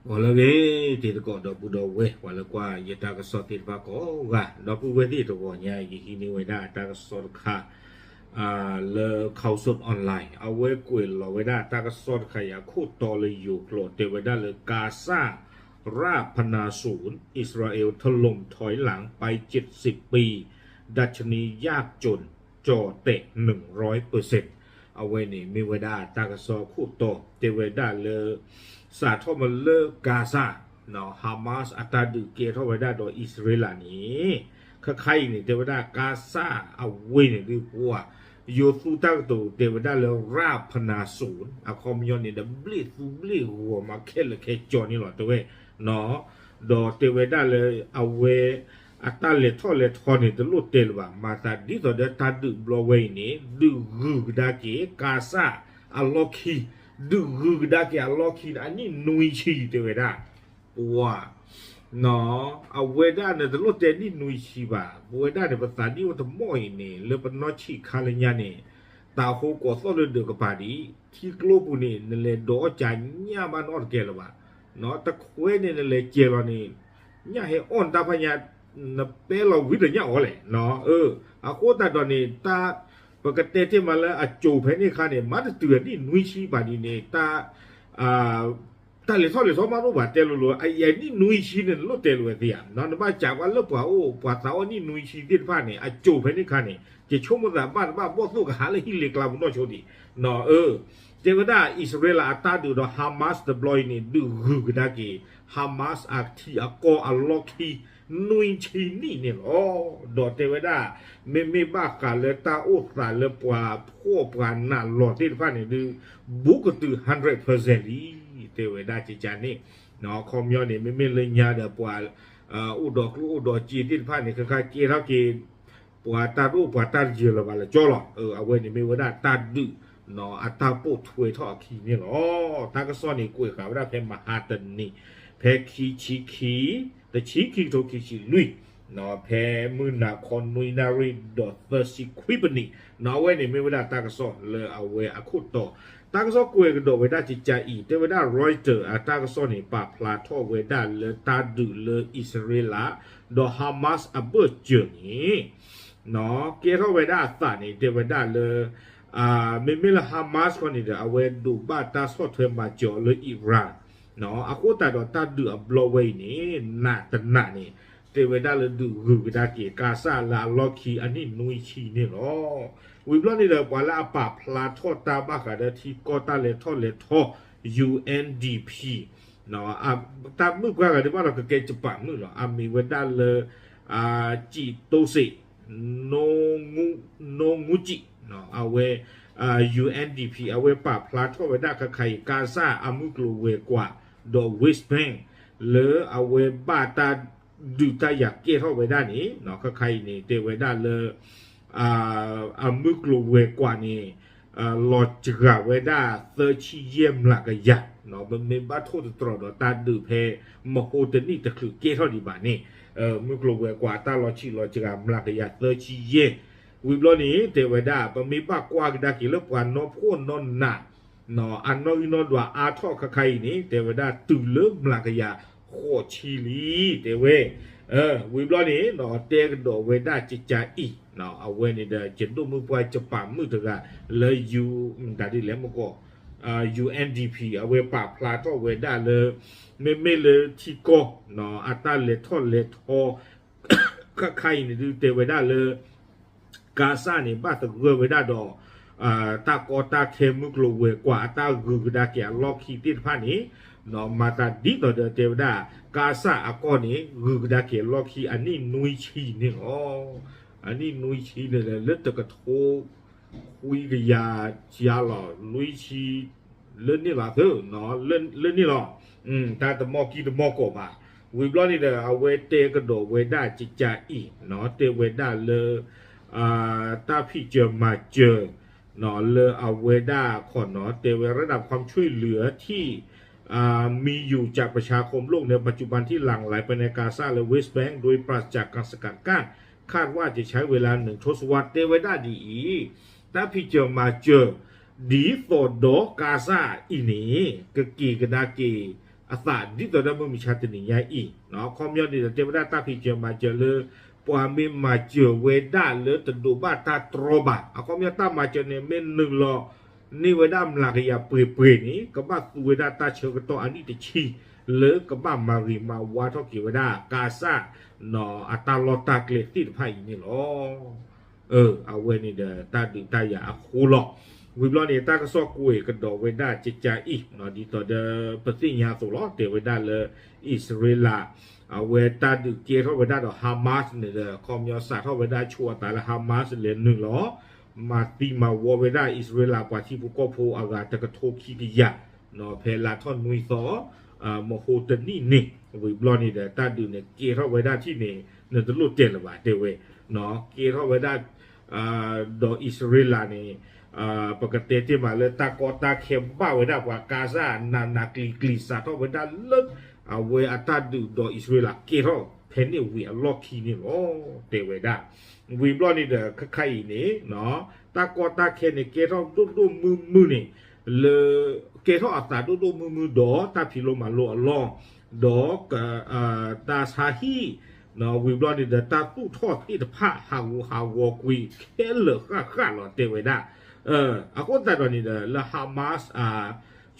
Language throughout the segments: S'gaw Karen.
အိၣ်လၢအဂ့ၤ တံၤသကိးဒီပုၢ်ဒီဝဲၢ် ပှၤလၢကွၢ်ယတၢ်ကစီၣ်သ့ၣ်တဖၣ်ကိးဂၤ ဒီပုၢ်ဝဲၢ်သ့ၣ်တဂီၤညါ ယဟံးန့ၢ်ဝဲဒၣ်တၢ်ကစီၣ်တခါ လၢ Khaosod Online အဝဲကွဲးလီၤဝဲဒၣ်တၢ်ကစီၣ်တခါအံၤအခိၣ်တီလၢယိၤကျိာ် တဲဝဲဒၣ်လၢ Gaza ราพนาศูนย์ อิสราเอลถล่มถอยหลังไป เจ็ดสิบปี ดัชนียากจนจ่อแตะ หนึ่งร้อยเปอร์เซ็นต์ အဝဲန့ၣ်မ့ၢ်ဝဲဒၣ်တၢ်ကစီၣ်အခိၣ်တီ တဲဝဲဒၣ်လၢ စးထီၣ်မးလၢ Gaza နီၤ Hamas အတၢ်ဒုးကဲထီၣ်ဝဲဒၣ်ဒီးအံၣ်စရ့လးန့ၣ် ခါခါအံၤန့ၣ် တဲဝဲဒၣ် Gaza အဝ့ၢ်န့ၣ်ဒုးပှၤ ယိၤသူတၢ်ကတိၤတဲဝဲဒၣ်လၢ ราพนาศูนย์ အခီပညီန့ၣ်ဒီး ဘျ့ၣ်သူဘျ့ၣ်ဂီၤမးခဲလၢာ်ခဲဆ့န့ၣ်လီၤ တဲဝဲ ဒီးတဲဝဲဒၣ်လၢအဝဲ အတၢ်လဲၤထီၣ်လဲၤထီန့ၣ် တလိၣ်တဲလၢၤဘၣ် မၤသးဒ်သိးဒီးတၢ်ဒုးဘျီဝဲအံၤန့ၣ် ဒုးဂုၤကဒါက့ၤ Gaza အလီၢ်ခံ ဒုးဂုၤကဒါက့ၤအလီၢ်ခံ အနံၣ်နွံဆံတဲဝဲဒၣ် ပှၤ နီၤ အဝဲဒၣ်န့ၣ် တလိၣ်တဲနံၣ်နွံဆံဘၣ် ပဝဲဒၣ်န့ၣ် ပသးဒ်အိၣ်တမီၢ်အံၤန့ၣ် လၢပနီၢ်ဆံးခါလၢညါန့ၣ် တၢ်ဟိကွီၤသီၣ်လၢဒၢးကပၤဒံး ထံကျိပူၤန့ၣ် နလဲၤဒိးအီၣ်ကၠးညၣ်ဘၣ်နအီၣ်တကဲလၢၤဘၣ် နီၤ တခွဲန့ၣ်နလဲၤကဲလီၤန့ၣ် ညၣ်ဟဲအီၣ်နတၢ်ဖးညါ နပဲလီၤဝံၤဒီးညၣ်အီၣ်လဲၣ် နီၤ အဃိသတးဒီးန့ၣ် တၢ် ပကတဲတ့ၢ်မးလၢအစိၤဖဲန့ၣ်အခါန့ၣ် မၤတတုၤအနံၣ်နွံဆံဘၣ်ဒ်န့ၣ် တၢ် တၢ်လဲၤထီၣ်လဲၤထီမးတအိၣ်ဘၣ်တဲလိၤလိၤ အအံၤနံၣ်နွံဆံန့ၣ် နလိၣ်တဲလိၤဝဲသ့ဧါ နီၤ နဘၣ်စံးကွၢ်လၢပှၤအိၣ် ပှၤသးအိၣ်နံၣ်နွံဆံသ့ၣ်တဖၣ်န့ၣ် အစိၤဖဲန့ၣ်အခါန့ၣ် ယဆိကမိၣ်သးဘၣ်တဘၣ်ဘီၣ်သိၣ်ကဟးလၢ ဟံၣ်လ့ကျါပူၤနီၢ်ဆိဒံး နီၤ အၢ တဲဝဲဒၣ်အံၣ်စရ့လးအတၢ်ဒုးဒီး Hamas တဘျီအံၤန့ၣ် ဒုးဂုၤကဒါက့ၤ Hamas အထံအကီၢ်အလီၢ်ခံ နွံဆံနံၣ်န့ၣ်လီၤ. ဒီးတဲဝဲဒၣ် မ့မ့ၢ်ဘၣ်ဃးလၢတၢ်အိၣ်သးလၢပှၤဖှီၣ်ပှၤနးလီၤသ့ၣ်တဖၣ်န့ၣ်ဒုး ဘူးကတုၤ hundred percent လံ တဲဝဲဒၣ်ကကန့ၣ် အခီပညီန့ၣ် မ့မ့ၢ်လၢညါဒီးပှၤ အိၣ်ဒီးကျိၣ်အိၣ်ဒီးစ့သ့ၣ်တဖၣ်န့ၣ် ခဲခါကဲထီၣ်က့ၤ ပှၤတၢ်တအိၣ်ပှၤတၢ်တယၢၤလၢၤဘၣ်လၢကၠီလီၤ. အဝဲန့ၣ်မ့ၢ်ဝဲဒၣ်တၢ်ဒုး အတၢ်ပိာ်ထွဲထီၣ်အခံန့ၣ်လီၤ. တၢ်ကစီၣ်န့ၣ်ကွဲးဃာ်ဝဲဒၣ်ဖဲမဟါတနံၤ ဖဲခံဆံခံ တဆံခံကထိခံဆံလွံၢ် ဖဲမုၢ်နၤခီနွံနၣ်ရံၣ်ဒီးသၢဆံခွံပနံး နီၤ အဝဲန့ၣ်မ့ၢ်ဝဲဒၣ်တၢ်ကစီၣ်လၢအဝဲအခိၣ်တီ တၢ်ကစီၣ်ကွဲးကဒီးဝဲဒၣ်ကကအံၤ တဲဝဲဒၣ် Reuters အတၢ်ကစီၣ်န့ၣ် ပာ်ဖျါထီၣ်ဝဲဒၣ်လၢတၢ်ဒုးလၢအံၣ်စရ့လး ဒီး Hamas အဘၢၣ်စၢၤန့ၣ် ကဲထီၣ်ဝဲဒၣ်အသးန့ၣ် တဲဝဲဒၣ်လၢ မ့မ့ၢ်လၢ Hamas ခီန့ၣ်ဒီး အဝဲဒိးဘၣ်တၢ်ဆီၣ်ထွဲမၤစၢၤအီၤလၢ Iran အဃိသတးဒီးတၢ်ဒုးအဘျီဝဲအံၤန့ၣ် နးတနးန့ၣ် တဲဝဲဒၣ်လၢဒုးဂုၤကဒါက့ၤ ကါစၢ်လၢအလီၢ်ခံအနံၣ်နွံဆံန့ၣ်လီၤ. ဝံၤဘျီန့ၣ်ဒီး ပှၤလၢအပာ်ဖျါထီၣ်တၢ်ဘၣ်ဃးဒီးထံကီၢ်တၢ်လဲၤထီၣ်လဲၤထီ ယူၣ်အဲၣ်ဒီပံၣ် တၢ်မုၣ်ပှၢ်ဂၤဒ်ဘၣ်ဒီးကကဲကပာ်မုၣ်လီၤ. အမံၤဝဲဒၣ်လၢ စံးတိစ့း နိငူစံး အဝဲ ယူၣ်အဲၣ်ဒီပံၣ် အဝဲပာ်ဖျါထီၣ်ဝဲဒၣ်ခါခါအံၤ ကါစၢ်အမုၢ်ကျိၤဝဲၤကွာ် ဒီး West Bank လၢအဝဲဘၣ်တၢ်ဒုးတၢ်ယၤကဲထီၣ်ဝဲဒၣ်န့ၣ် ခါခါအံၤန့ၣ် တဲဝဲဒၣ်လၢ အမုၢ်ကျိၤဝဲၤကွာ်န့ၣ် လီၤစှၤဝဲဒၣ်သၢဆံယဲၢ်မျးကယၤ ပမ့ၢ်ဘၣ်ထိၣ်သတြီၤဒီးတၢ်ဒုးဖဲ မဟိတနံၣ်တချုးကဲထီၣ်ဒံးဘၣ်န့ၣ် မုၢ်ကျိၤဝဲၤကွာ်တၢ်လီၤဆံးလီၤစှၤမျးကယၤသၢဆံယဲၢ် ဝံၤဘျီန့ၣ် တဲဝဲဒၣ် ပမ့ၢ်ဘၣ်ကွၢ်ကဒါက့ၤလၢပှၤနီၢ်ဖှီၣ်နီၢ်နး အနီၣ်ဂံၢ်နီၣ်ဒွးအါထီၣ်ခါခါအံၤန့ၣ် တဲဝဲဒၣ်တုၤလၢမျးကယၤဃိးဆံလံ တဲဝဲ ဝံၤဘျီန့ၣ် တဲကဒီးဝဲဒၣ်ကကအံၤ အဝဲန့ၣ်ဒီး ယဒိၣ်မုၣ်ပှၢ်ကပာ်မုၣ်တဂၤလၢ ယူ မတၤဒ်လဲၣ်မ့ၢ်ကီး ယူၣ်အဲၣ်ဒီပံၣ် အဝဲပာ်ဖျါထီၣ်ဝဲဒၣ်လၢ မ့မ့ၢ်လၢထံကီၢ် အတၢ်လဲၤထီၣ်လဲၤထီ ခါခါအံၤန့ၣ်ဒုးတဲဝဲဒၣ်လၢ ကါစၢ်န့ၣ် ဘၣ်သဂၢၢ်ဝဲဒၣ်ဒီး တၢ်ကီတၢ်ခဲမုၢ်ကျိၤဝဲၤကွာ်အတၢ်ဂုၤကဒါက့ၤအလီၢ်ခံသ့ၣ်တဖၣ်န့ၣ် မၤသးဒ်သိးဒီးတဲဝဲဒၣ် ကါစၢ်အကီၢ်န့ၣ် ဂုၤကဒါက့ၤအလီၢ်ခံအနံၣ်နွံဆံန့ၣ်လီၤ. အနံၣ်နွံဆံန့ၣ်လၢတကထိခွံကယၤကလီၤ နွံဆံ လၢန့ၣ်လီၤသၢ လၢန့ၣ်လီၤ. တၢ်တမီၢ်ကံၢ်တမီၢ်ကီးဘၣ်. ဝံၤဘျီန့ၣ်ဒီး အဝဲတဲကဒီးဝဲဒၣ်ကကအံၤ တဲဝဲဒၣ်လၢ တၢ်ဖံးစၢၤမၤစၢၤ လၢအဝဲဒၣ်ခီနီၤ တဲဝဲ ระดับความช่วยเหลือที่ มีอยู่จากประชาคมโลกในปัจจุบันที่หลั่งไหลไปในกาซาและเวสต์แบงก์โดยปราศจากการสกัดกั้น คาดว่าจะใช้เวลาหนึ่งทศวรรษ တဲဝဲဒၣ်ဒ်အံၤ တၢ်ဖံးစၢၤမၤစၢၤ ဒ်သိးဒီးကါစၢ်အံၤန့ၣ် ကက့ၤကဒါက့ၤ အသးဒ်သိးဒီးမုၢ်မဆါတနံၤညါအံၤ, အခီပညီန့ၣ်ဒီး တဲဝဲဒၣ်တၢ်ဖံးစၢၤမၤစၢၤလၢ ပှၤမ့ၢ်မၤစၢၤဝဲဒၣ်လၢတဒိးဘၣ်တၢ်တြီဘၣ်, အခီပညီတၢ်မၤစၢၤန့ၣ် မ့ၢ်နုာ်လီၤန့ၢ်ဝဲဒၣ်မျးကယၤပှဲၤပှဲၤန့ၣ် ကဘၣ်သူဝဲဒၣ်တၢ်ဆၢကတီၢ်အနံၣ်တဆံ လၢကဘၣ်မၤဂ့ၤမၤဝါထီၣ်က့ၤဝဲဒၣ် ကါစၢ် အတၢ်လီၢ်တၢ်ကျဲသ့ၣ်တဖၣ်အံၤန့ၣ်လီၤ. အဝဲန့ၣ်ဒီးတၢ်ဒုးတၢ်ယၤအဃိလီၤ. ဝံၤဘျီန့ၣ် တၢ်ကစီၣ်ကွဲးကဒီးဝဲဒၣ်ကကါအံၤ ဒ်သိးဒီးပသ့ၣ်ညါအသိးလီၤ. တဲဝဲဒၣ်လၢ အံၣ်စရ့လး အဝဲတၢ်ဒုးကဲထီၣ်ဝဲဒၣ်ဒီး Hamas န့ၣ်ဒီး အခီပညီစးထီၣ်ဝဲဒၣ်ဆိအသးလၢ Hamas လဲၤနုာ်လီၤ မၤသံမၤဝီဝဲဒၣ်အံၣ်စရ့လးပှၤထံဖိကီၢ်ဖိအဂၤတကထိခံကယၤ ဖဲလါထီၣ်နွံသီ မဟိတနံၣ်န့ၣ် ဝံၤဘျီန့ၣ်ဒီး တၢ်ဒုးန့ၣ်ကဲထီၣ်ဝဲဒၣ်ထံၣ်န့ၣ် နတလိၣ်တဲလၢၤဘၣ် တဲဝဲ ကဲထီၣ်ဝဲဒၣ် ဒီးအံၣ်စရ့လးန့ၣ် ပကတဲတ့ၢ်မးလၢတၢ်ကီတၢ်ခဲဘၣ်ဝဲဒၣ်ပှၤကါစၢ် နးနးကျံၤကျံၤ စးထီၣ်ဝဲဒၣ်လၢ အဝဲအတၢ်ဒုးဒီးအံၣ်စရ့လးကဲထီၣ်ဖဲန့ၣ်ဝံၤအလီၢ်ခံန့ၣ်လီၤ တဲဝဲဒၣ်. ဝံၤဘျီန့ၣ်ဒီး ခဲခါအံၤန့ၣ် တၢ်ကီတၢ်ခဲန့ၣ် ကဲထီၣ်ဒိၣ်ဒိၣ်မုၢ်မုၢ်န့ၣ် လၢ ကဲထီၣ်အသးဒိၣ်ဒိၣ်မုၢ်မုၢ်ဒီးတၢ်ဖံးလိမၤလိအလီၢ် ဒီး တၢ်ဆါဟံၣ် ဝံၤဘျီန့ၣ်ဒီး တၢ်သူၣ်ထီၣ်သ့ၣ်တဖၣ် ဟးဂူာ်ဟးဂီၤကွံာ်ခဲလၢာ်ဃၣ်ဃၣ်လီၤ တဲဝဲဒၣ်. အဃိသတးဒီးန့ၣ်ဒီး လၢ Hamas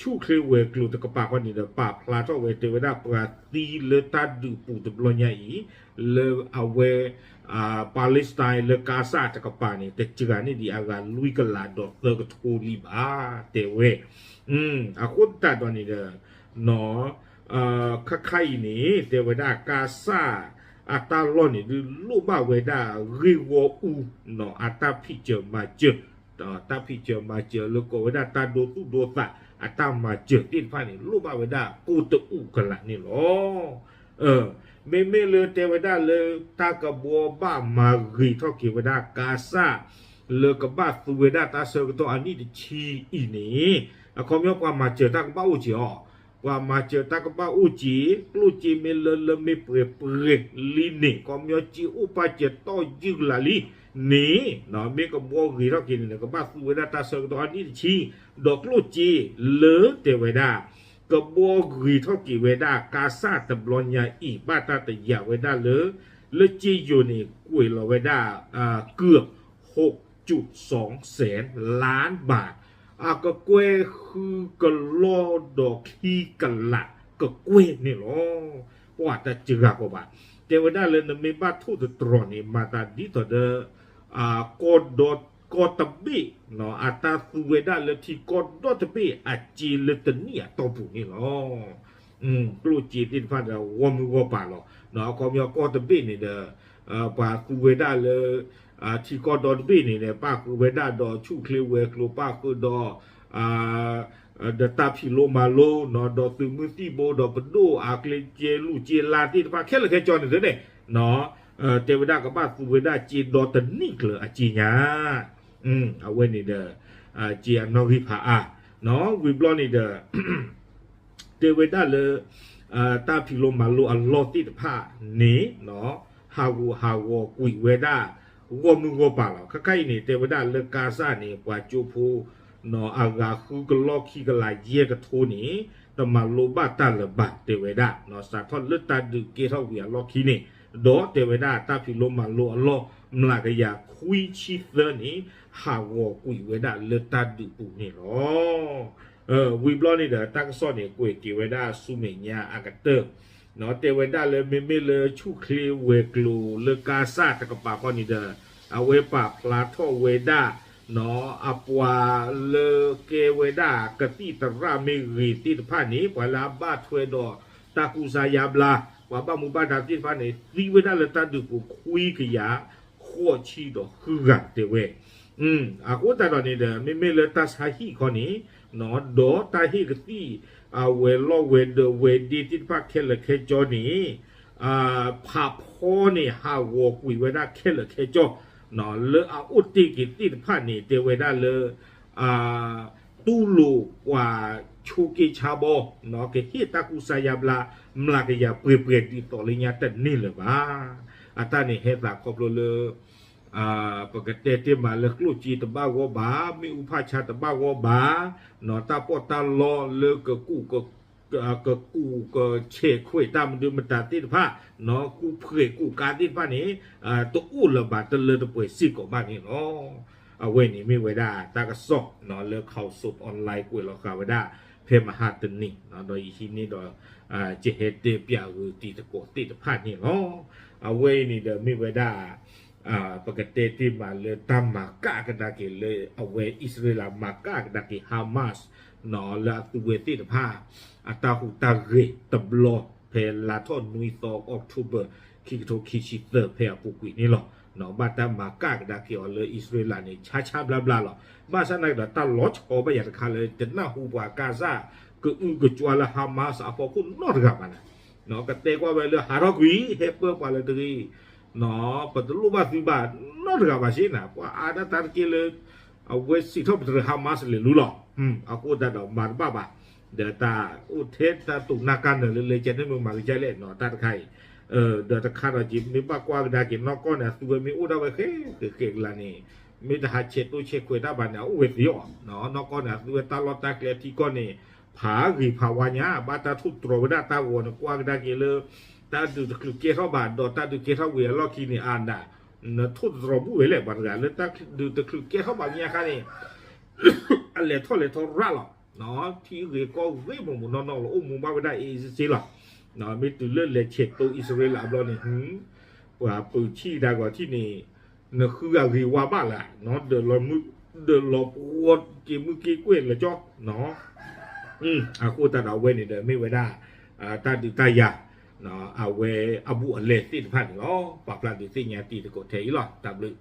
ဆူၣ်ချ့ဝဲၤကျိၤတကပၤဃီန့ၣ်ဒီး ပာ်ဖျါထီၣ်ဝဲ တဲဝဲဒၣ်ပှၤသံလၢတၢ်ဒုးပူၤတဘျီညါအံၤ လၢအဝဲ Palestine လၢကါစၢ်တကပၤန့ၣ် တစှၤန့ၢ်ဒံးအဂၤလွံၢ်ကလးဒီးသၢကထိလံဘၣ် တဲဝဲ. အဃိသတးဒီးန့ၣ်ဒီး ခါခါအံၤန့ၣ် တဲဝဲဒၣ်ကါစၢ်အတၢ်လီၢ်န့ၣ် ဒုးလိၣ်ဘၣ်ဝဲဒၣ်ဂ့ၢ်ဂီၢ်အူ အတၢ်ဖံးစၢၤမၤစၢၤ တၢ်ဖံးစၢၤမၤစၢၤလၢကိးဝဲဒၣ်တၢ်ဒိသူၣ်ဒိသး အတၢ်မၤစၢၤသ့ၣ်တဖၣ်န့ၣ် လိၣ်ဘၣ်ဝဲဒၣ်ကိၢ်တအူးကလာ်န့ၣ်လီၤ. မ့မ့ၢ်လၢတဲဝဲဒၣ်လၢတၢ်ကဘှီဘၣ်မၤဂ့ၤထီၣ်က့ၤဝဲဒၣ်ကါစၢ် လၢကဘၣ်သူဝဲဒၣ်တၢ်ဆၢကတီၢ်အနံၣ်တဆံအံၤန့ၣ် အခီပညီပှၤမၤစၢၤတၢ်ကဘၣ်အိၣ်က့ၤအီၤ ပှၤမၤစၢၤတၢ်ကဘၣ်အိၣ်က့ၤ ကျိၣ်စ့မ့ၢ်လၢလၢမ့ၢ်ပှဲၤပှဲၤလံန့ၣ် အခီပညီစ့အိၣ်ပာ်စၢၤတီၢ်ယုၢ်ကလာ်လံန့ၣ် မ့ၢ်ကဘှီဂ့ၤထီၣ်က့ၤန့ၣ် ကဘၣ်သူဝဲဒၣ်တၢ်ဆၢကတီၢ်အနံၣ်တဆံ ဒီးကျိၣ်စ့လၢတဲဝဲဒၣ် ကဘှီဂ့ၤထီၣ်က့ၤဝဲဒၣ်ကါစၢ်တဘျီညါအံၤ ဘၣ်တၢ်တယာ်ဝဲဒၣ်လၢ လၢစ့ယိၤန့ၣ် ကွဲးလီၤဝဲဒၣ် เกือบ หกจุดสองแสนล้านบาท အကကွဲၢ်ဃုကလီၢ်ဒီးခံကလးကကွဲၢ်န့ၣ်လီၤ. ပှၤတစှၤဃီဘၣ် တဲဝဲဒၣ်လၢနမ့ၢ်ဘၣ်ထိၣ်သတြီၤန့ၣ် မၤသးဒ်သိးဒီး ကီၢ်ဒီ ကီၢ်တဘ့ၣ် အတၢ်သူဝဲဒၣ်လၢထံကီၢ်ဒီတဘ့ၣ်အစ့လၢတနံၣ်အတီၢ်ပူၤန့ၣ်လီၤ. ကျိၣ်စ့သ့ၣ်တဖၣ်ဒီးဂီၢ်မုၢ်ဂီၢ်ပၤလီၤ. အခီပညီကီၢ်တဘ့ၣ်န့ၣ်ဒီး ပှၤသူဝဲဒၣ်လၢ ထံကီၢ်ဒီတဘ့ၣ်န့ၣ်ဒီး ပၣ်ဃုာ်ဝဲဒၣ်ဒီးဆူၣ်ချ့ဝဲၤကျိၤ ပၣ်ဃုာ်ဒီး ဒီးတၢ်ဖံးလိမၤလိ ဒီးသုးမုၢ်သံၣ်ဘိ ဒီးပဒိၣ်အကျဲကဲလူၢ်ကဲလါသ့ၣ်တဖၣ်ခဲလၢာ်ခဲဆ့န့ၣ်သ့န့ၣ် တဲဝဲဒၣ်ကဘၣ်သူဝဲဒၣ်စ့ဒီတနံၣ်ကျၢၤအစ့ညါ အဝဲန့ၣ်ဒီး စ့အနီၣ်ဂံၢ်ဖးအါ ဝံၤဘျီန့ၣ်ဒီး တဲဝဲဒၣ်လၢ တၢ်ဖံးလိမၤလိအလီၢ်သ့ၣ်တဖၣ်န့ၣ် ဟးဂူာ်ဟးဂီၤကွံာ်ဝဲဒၣ် ဂီၢ်မုၢ်ဂီၢ်ပၤလီၤ. ခဲခါအံၤန့ၣ် တဲဝဲဒၣ်လၢကါစၢ်န့ၣ် ပှၤကၠိဖိ အဂၤဃုကလီၢ်ခံကလးယဲၢ်ကထိန့ၣ် တမၤလိဘၣ်တၢ်လၢၤဘၣ် တဲဝဲဒၣ် စးထီၣ်လၢတၢ်ဒုးကဲထီၣ်ဝံၤအလီၢ်ခံန့ၣ် ဒီးတဲဝဲဒၣ်တၢ်ဖံးလိမၤလိအလီၢ် မျးကယၤခွံဆံသၢန့ၣ် ဟးဂီၤကွံာ်ဝဲဒၣ်လၢတၢ်ဒုးပူၤန့ၣ်လီၤ. ဝံၤဘျီန့ၣ်ဒီး တၢ်ကစီၣ်န့ၣ် ကွဲးက့ၤဝဲဒၣ်ဆူမဲာ်ညါအကတၢၢ် တဲဝဲဒၣ်လၢမ့မ့ၢ်လၢဆူၣ်ချ့ဝဲၤကျိၤလၢကါစၢ်တကပၤဃီန့ၣ်ဒီး အဝဲပာ်ဖျါထီၣ်ဝဲဒၣ် အပှၤလၢကဲဝဲဒၣ်ကသံၣ်သရၣ်မ့ၢ်ဂ့ၤသ့ၣ်တဖၣ်န့ၣ် ပှၤလၢအဘၣ်ထွဲဒီးတၢ်ကူစါယါဘျါ ပှၤဘၣ်မူဘၣ်ဒါသ့ၣ်တဖၣ်န့ၣ် သံဝဲဒၣ်လၢတၢ်ဒုးပူၤခွံကယၤ ဃိးဆံဒီးဃုဂၤတဲဝဲ အဃိသတးဒီးန့ၣ်ဒီး မ့မ့ၢ်လၢတၢ်ဆါဟံၣ်ခီန့ၣ် ဒီးတၢ်ဟ့ၣ်ကသံၣ်အဝဲၤလီၢ်ဝဲၤဒၢးဝဲၤဒ့သ့ၣ်တဖၣ်ခဲလၢာ်ခဲဆ့န့ၣ် ဖးဖီန့ၣ်ဟးဂီၤကွံာ်ဝဲဒၣ်ခဲလၢာ်ခဲဆ့ လၢအအိၣ်တ့ၢ်က့ၤသ့ၣ်တဖၣ်န့ၣ် တဲဝဲဒၣ်လၢ တူၢ်လိာ်ပှၤဆိးက့ဆါဘီ ကဟ့ၣ်တၢ်ကူစါယါဘျါ မျးကယၤပှဲၤပှဲၤဒ်သိးလၢညါတန့ၢ်လၢၤဘၣ်. အတၢ်န့ၣ်ဟဲသးခီဖျိလၢ ပကတဲတ့ၢ်မးလၢကျိၣ်စ့တဘၣ်ဂီၢ်ဘၣ်, မ့ၣ်အူဖးဆါတဘၣ်ဂီၢ်ဘၣ်, တၢ်ပီးတၢ်လီလၢကကူးက ကကူၣ်ကဆဲးခွဲးတၢ်မနုၤမတၤသ့ၣ်တဖၣ်, ကူၣ်ဖှဲးကူၣ်ကါသ့ၣ်တဖၣ်န့ၣ် တအိၣ်လၢၤဘၣ်တလၢတပှဲၤစ့ၢ်ကီးဘၣ်န့ၣ်လီၤ. အဝဲန့ၣ်မ့ၢ်ဝဲဒၣ်တၢ်ကစီၣ်လၢ Khaosod Online ကွဲးလီၤဃာ်ဝဲဒၣ် ဖဲမဟါတနံၤ, ဒီးယဟံးန့ၢ်ဒီး ကဟဲတဲပၠးဂုာ်တံၤသကိးသ့ၣ်တဖၣ်န့ၣ်လီၤ. အဝဲအံၤန့ၣ်ဒီးမ့ၢ်ဝဲဒၣ် ပကတဲတ့ၢ်မးလၢတၢ်မၤကၣ်ကဒါက့ၤလၢအဝဲအံၣ်စရ့လးမၤကၣ်ကဒါက့ၤ Hamas လၢအသုဝဲသ့ၣ်တဖၣ် အတၢ်ဟူးတၢ်ဂဲၤတဘျီ ဖဲလါထီၣ်နွံသီ October ခံကထိခံဆံသၢ ဖဲအပူၤကွံာ်န့ၣ်လီၤ. ဘၣ်တၢ်မၤကၣ်ကဒါက့ၤအီၤလၢအံၣ်စရ့လးန့ၣ် ဆါဆါဘျါဘျါလီၤ. ဘၣ်ဆၣ်နာ်က့ဒီး တၢ်လီၤဆီဘၣ်ယၤတခါလၢ တနၢ်ဟူပှၤကစၢ်ကအုကကွါလၢ Hamas အဖီခိၣ်နီတဂၤဘၣ်န့ၣ် ကတဲကွၢ်ဝဲလၢဟးထီၣ်ကွံာ် ဟဲပၢပှၤလၢတဂ့ၤ ပတလိၣ်ဘၣ်သုဘၣ်နီတဂၤဘၣ်စ့ၢ်န့ၣ် ပှၤအါဒၣ်တၢ်တက့ၢ်လၢ အဝဲစံးထီၣ်ပတြၢၤ Hamas လဲၤလူလီၤ. အဃိသတးဒီးမၤတဘၣ်ဘၣ်, ဒီးတၢ်အိၣ်ထဲတၢ်တိာ်နၢ်ကါနၢၤလၢလဲကဲန့ၣ်မ့ၢ်မၤကစၢ်လဲၣ်နီၤ တၢ်တခါအံၤ ဒီးတခါဒီးက့ၤမ့ၢ်ဘၣ်ကွၢ်ကဒါက့ၤနီၢ်ကီၢ်န့ၣ် အသုဝဲမ့ၢ်အိၣ်ဒၣ်ဝဲဃဲဃဲကလါန့ၣ် မ့ၢ်တဟးဆဲးတိၢ်ဆဲးခွဲးတၢ်ဘၣ်န့ၣ် အအိၣ်ဝဲသ့အီၤ နီၢ်ကီၢ်န့ၣ် အသုဝဲတၢ်လီၢ်တၢ်ကျဲထံကီၢ်န့ၣ် ဖးဂ့ၤဖးဝါညါ ဘၣ်တၢ်ထိၣ်သတြီၤဝဲဒၣ်တၢ်ဂီၤန့ၣ် ကွၢ်ကဒါက့ၤလၢ တၢ်ဒုးတချုးကဲထီၣ်ဘၣ် ဒီးတၢ်ဒုးကဲထီၣ်ဝံၤအလီၢ်ခံန့ၣ် အနး နထိၣ်သတြီၤဘူၣ်ဝဲလဲၣ် ပှၤတဂၤလၢတၢ်ဒုးတချုးကဲထီၣ်ဘၣ်မ့ၢ်အခါန့ၣ် အလဲၤထီၣ်လဲၤထီရၣ်လီၤ. ထံဂ့ၤကီၢ်ဂ့ၤမူးမူးနီၢ်နီၢ်လီၤ အိၣ်မူဘၣ်ဝဲဒၣ်အ့ၣ်စ့လီၤ. မ့ၢ်တုၤလၢလဲၤဆဲးတိၢ်အံၣ်စရ့လးအဘျီန့ၣ် ပှၤပုၢ်ဆံၣ်တၢ်ဂီၤထံၣ်န့ၣ် နဃုဂၤဂ့ၤဝါဘၣ်လၢ ဒီးလီၤပှီၢ်က့ၤမုၢ်က့ၤကွဲၢ်လၢကၠီ အဃိသတးဒီးအဝဲန့ၣ်ဒီးမ့ၢ်ဝဲဒၣ် တၢ်ဒုးတၢ်ယၤ အဝဲအဘူးအလဲသ့ၣ်တဖၣ်န့ၣ်လီၤ. ပာ်ဖျါဒုးသ့ၣ်ညါတံၤသကိးထဲအံၤလီၤ. တၢ်ဘျုး